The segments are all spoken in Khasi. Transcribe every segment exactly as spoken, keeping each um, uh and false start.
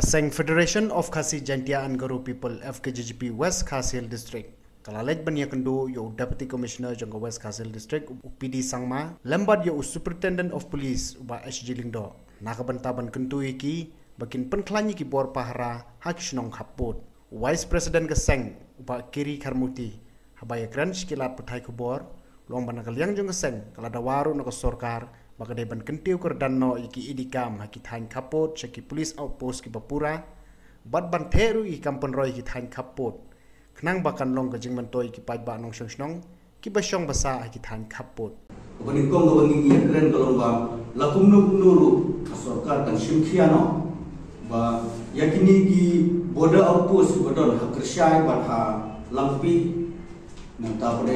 Seng Federation of Khasi Jaintia and Garo People, F K J G P, West Khasi Hills District ka la leit ban ïakynduh ïa u Deputy Commissioner jong ka West Khasi Hills District, u P D Sangma, lem bad ïa u Superintendent of Police, u Bah H G Lyngdoh, na ka bynta ban kyntu ïa ki ba kin pynkhlaiñ ïa ki bor pahara ha ki shnong khappud. U Vice President ka seng, u Bah Kiri Kharmuti, haba ïakren sha ki lad pathai khubor, u ong ba na ka liang jong ka seng ka la dawa ruh na ka sorkar ba ka dei ban kyntiew kyrdan noh ïa ki E D kam ha ki thaiñ khappud sha ki police outpost kiba pura, bad ban theh ruh ïa ki kam pynroi ha ki thaiñ khappud, khnang ba kan long ka jingmyntoi ïa ki paidbah nongshong shnong kiba shong basa ha ki thaiñ khappud. Kaba nyngkong kaba ngi ïakren ka long ba la kumno kumno ruh ka sorkar kan shim khia noh ba ïa kine ki border outpost kiba don ha Kyrshai bad ha Langpih, nangta pat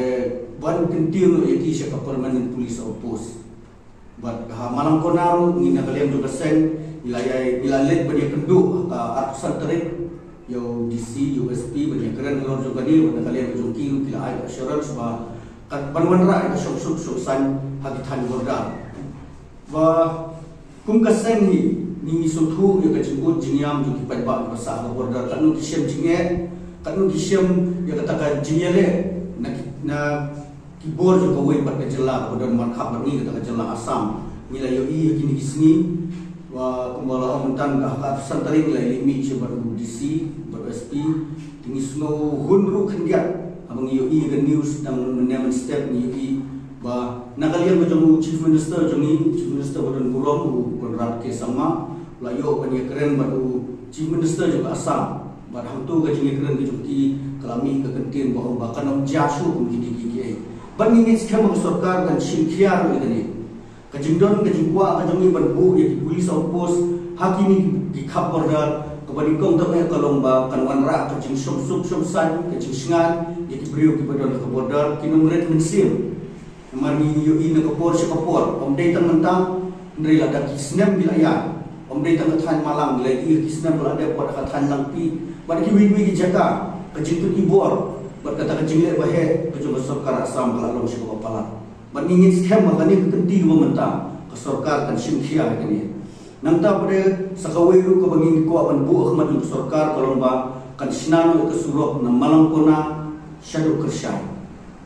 ban kyntiew noh ïa ki sha ka permanent police outpost. Bad ha Malangkona ruh ngi na ka liang jong ka seng ngi la ïa, ngi la leit ban ïakynduh ha ka arphew san tarik ïa u D C, ïa u S P, ban ïakren halor jong kane, bad na ka liang jong ki ruh ki la ai assurance ba kat ban wanrah ïa ka shongsuk shongsaiñ ha ki thaiñ border. Ba kum ka seng hi ngi, ngi sngewthuh ïa ka jingud jingïam jong ki paidbah kiba sah ha ka border, katno ki shem jingeh, katno ki shem ïa kata ka jingïaleh na ki, na ki bor jong kawei pat ka jylla kaba don markhap bad ngi, kata ka jylla Assam. Ngi la ïohi ha kine ki sngi, wa kumba la ong mynta, ka ha ka arphew san tarik ngi la ïaleh mih sha bad u D C bad u S P. Te ngi sngew hun ruh khyndiat haba ngi ïohi ha ka news, tang mynne mynstep ngi ïohi ba na ka liang ka jong u Chief Minister jong ngi, Chief Minister ba don burom, u Conrad K Sangma, la ïoh ban ïakren bad u Chief Minister jong ka Assam. Bad hangto ka jingïakren ka jong ki ka la mih ka kyntien ba ong ba kan ym jia shuh kum kine kiei kiei. Bad ngi ngeit skhem ba ka sorkar kan shim khia ruh ïa kane. Ka jingdon ka jingkwah ka jong ngi ban buh ïa ki police outpost ha kine ki, ki khap border, kaba nyngkong tam eh ka long ba kan wanrah ka jingshongsuk shongsaiñ, ka jingshngaiñ ïa ki briew kiba don ha ka border, kin ym rit mynsiem. Namar ngi ïohi na ka por sha ka por, ym dei tang mynta, hynrei lada ki snem ki la ïaid, ym dei tang ka thaiñ Malang, ngi la ïohi ki snem ba la dep, wat ka thaiñ Langpih, bad kiwei kiwei ki jaka, ka jingpyni bor bad kata ka jingleh ba heh ka jong ka sorkar Assam ka la long sha kaba palat. Bad ngi ngeit skhem ba kane ka kynti kaba mynta ka sorkar kan shim khia ïa kane. Nangta pat sa kawei ruh kaba ngi kwah ban buh ha khmat jong ka sorkar ka long ba kan shna noh ïa ka surok na Malangkona shaduh Kyrshai,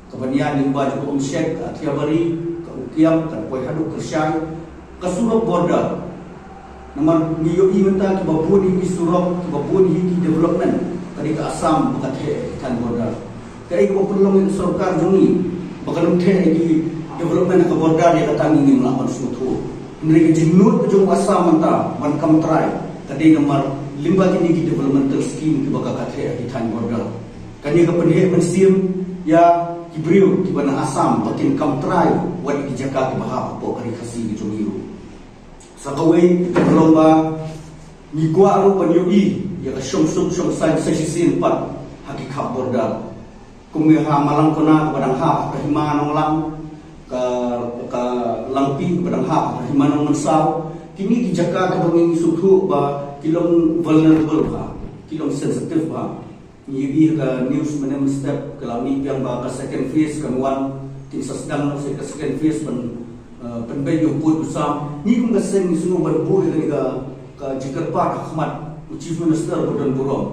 kaban ïaid lyngba jong ka Umshet, ka Athiabari, ka Ukiam, kan poi haduh Kyrshai, ka surok border. Namar ngi ïohi mynta kiba bun hi ki surok, kiba bun hi ki development, ka dei ka Assam ba ka theh ïa ki thaiñ border. Kaei kaba pynlong ïa ka sorkar jong ngi ba kan ym theh ïa ki development ha ka border, ïa kata ngi ngim lah ban sngewthuh. Hynrei ka jingnud ka jong u Assam mynta ban kam trai ka dei namar lyngba kine ki developmental scheme kiba ka, ka theh ïa ki thaiñ border. Kane ka pynheh mynsiem ïa ki briew kiba na Assam ba kin kam trai wat ïa ki jaka kiba hap hapoh ka ri Khasi ka jong ngi ruh. Sa kawei ka long ba ngi kwah ruh ban ïohi ïa ka shongsuk shongsaiñ sa shisien pat ha ki khap border. Kum ngi ha Malangkona kaba dang hap ha ka Hima Nonglang, ka, ka Langpih kaba dang hap ha ka Hima Nongmynsaw. Kine ki jaka kaba ngi sngewthuh ba ki long vulnerable bha, ki long sensitive bha. Ngi ïohi ha ka news mynne mynstep ka la mih biang ba ka second phase kan wan, kin sa sdang noh sa ka second phase ban, eh, pynbeit ïa u pud u sam. Ngi kum ka seng ngi sngew ban buh ïa kane ka, ka jingkyrpad ha khmat u Chief Minister ba don burom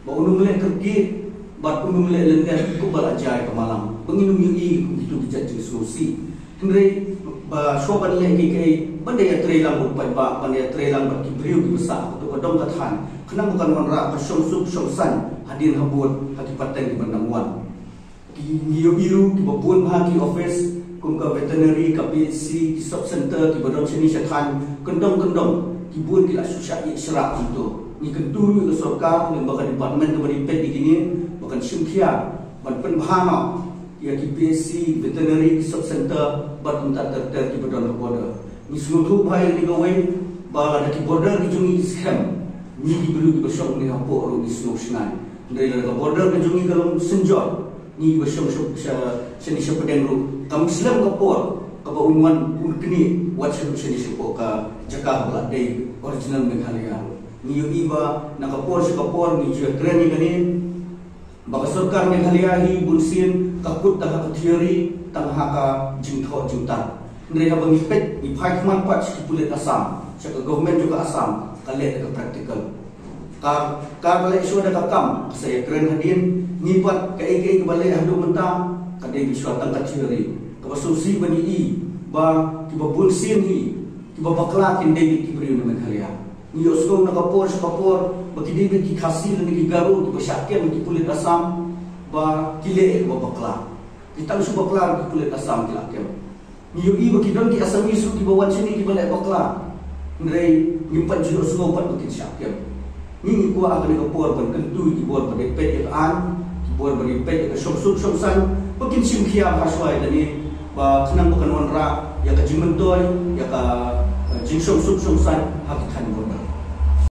ba un ym leh kyrkieh bad un ym leh lyndet kumba la jia ïa ka Malang, ba ngin ym ïohi kum kito ki jait jingsngewsih. Hynrei ba shuwa ban leh kiei kiei, ban da ïatreilang bad u paidbah, ban da ïatreilang bad ki briew kiba sah ha kato ka dong ka thaiñ, khnang ba kan wanrah ka shongsuk shongsaiñ hadien habud ha ki pateng kiban dang wan. Ki, ngi ïohi ruh kiba bun bha ki office kum ka veterinary, ka P H C, ki sub center kiba don shane sha thaiñ, kyndong kyndong ki bun ki la shu shah ïeh shrah hangto. Ngi kyntu ruh ïa ka sorkar lyngba ka department kaba dei peit ïa kine ba kan shim khia ban pynbha noh ïa ki P H C, veterinary, ki sub center bad kumta ter ter kiba don ha border. Ngi sngewthuh bha ïa kane kawei ba lada ki border ki jong ngi ki skhem, ngi ki briew kiba shong hangne hapoh ruh ngi sngew shngaiñ. Hynrei lada ka border ka jong ngi ka long synjor, ngi kiba shong sha, sha, shane sha pdeng ruh kam slem ka por kaba un wan un knieh wat shaduh shane shapoh ka jaka kaba la dei original Meghalaya ruh. Ngi ïohi ba na ka por sha ka por ngi ju ïakren ïa kane ba ka sorkar Meghalaya hi bunsien ka kut tang ha ka theory, tang ha ka jingthoh jingtap. Hynrei haba ngi peit, ngi phai khmat pat sha ki pulit Assam, sha ka government jong ka Assam, ka leh da ka practical. Ka ka leh shuwa da ka kam ka sa ïakren hadien. Ngi pat kaei kaei kaba leh haduh mynta ka dei beit shuwa tang ka theory kaba sngewsih ban ïohi ba kiba bun sien hi kiba bakla kin dei beit ki briew na Meghalaya. Ngi ïohsngew na ka por sha ka por ba ki dei beit ki Khasi lane ki Garo kiba shah kem ki pulit Assam ba ki leh ïa kaba bakla. Ki tang shu bakla ki pulit Assam ki la kem. Ngi ïohi ba ki don ki Assamese ruh kiba wan shane kiba leh bakla. Hynrei ngim pat ju ïohsngew pat ba kin shah kem. Ngi ngi kwah ha kane ka por ban kyntu ïa ki bor ba dei peit ïa ka aiñ, ki bor ba dei peit ïa ka shongsuk shongsaiñ ba kin shim khia ha shuwa ïa kane ba khnang ba kan wanrah ïa ka jingmyntoi ïa ka, eh, jingshongsuk shongsaiñ ha ki thaiñ bor.